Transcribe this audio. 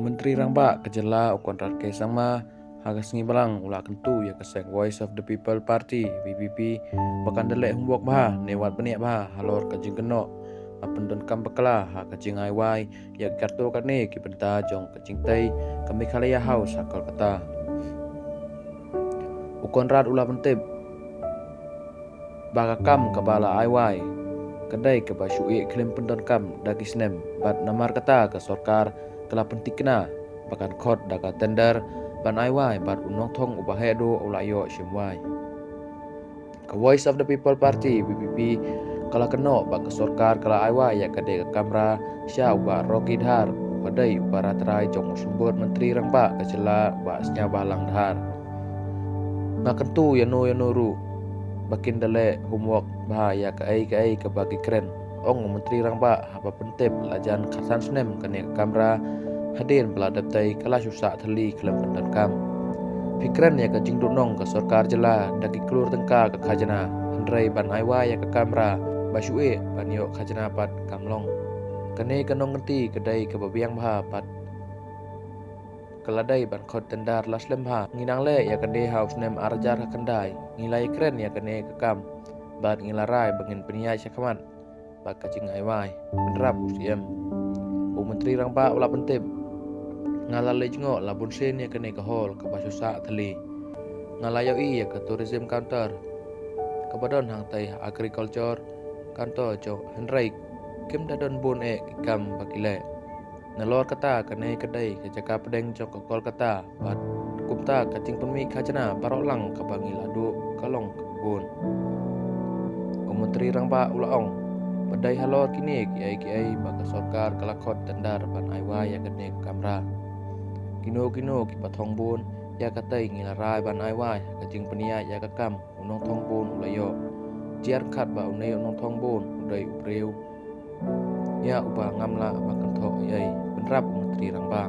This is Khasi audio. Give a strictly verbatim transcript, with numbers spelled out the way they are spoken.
Myntri Rangbah ka jylla u Conrad K Sangma ha ka sngi Balang u la kyntu ïa ka seng Voice of the People Party, V P P, ba kan da leh homework bha ne wad bniah bha halor ka jingkynnoh ba pyndonkam bakla ha ka jingai wai ïa katto katne ki bynta jong ka jingtei ka Meghalaya House ha Kolkata. U Conrad u la pyntip ba ka kam kaba la ai wai ka dei kaba shu ïeh khlem pyndonkam da ki snem, bad namar kata ka sorkar ka la pyntikna ba kan khot da ka tender ban ai wai bad u nongthong uba heh duh u la ïoh shim wai. Ka Voice of the People Party, V P P, ka la kynnoh ba ka sorkar ka la ai wai ïa ka dei ka kamra sha u Bah Rocky Dhar, uba dei u para trai jong u symbud Myntri Rangbah ka jylla, u Bah Sniawbhalang Dhar. Nga kyntu ïano ïano ruh ba kin da leh homework bha ïa kaei kaei kaba ki kren, ong u Myntri Rangbah haba pyntip la jan khatsan snem kane ka kamra hadien ba la dep tei ka la shu sah thylli khlem pyndonkam. Phi kren ïa ka jingduhnong ka sorkar jylla da ki klur tyngka ka khajna, hynrei ban ai wai ïa ka kamra ba shu ïeh ban ïoh khajna pat kam long. Kane ka nongkynti ka dei kaba biang bha bad ka la dei ban khot tender la slem bha. Ngi nang leh ïa kane ha u snem ar hajar khyndai. Ngi la ïakren ïa kane ka kam bad ngi la rai ba ngin pynïaid shakhmat bad ka jingai wai, bynrap u C M. U Myntri Rangbah u la pyntip, nga la leit jngoh la bun sien ïa kane ka hall kaba shu sah thylli. Nga la ïohi ïa ka tourism counter kaba don hangtei ha agriculture counter jong, hynrei kim da don bun eh ki kam ba ki leh. Nalor kata kane ka dei ka jaka pdeng jong ka Kolkata bad kumta ka jingpynmih khajna baroh lang kaba ngi la duh ka long kaba bun. U Myntri Rangbah u la ong ba dei halor kine kiei kiei ba ka sorkar ka la khot tender ban ai wai ïa kane ka kamra. Kino kino kiba thong bun ïa katei ngi la rai ban ai wai ha ka jingpynïaid ïa ka kam, u nongthong bun u la ïoh. Jia ryngkat ba une u nongthong bun u dei u briew ïa uba ngam lah ban kynthoh ei ei, bynrap u Myntri Rangbah.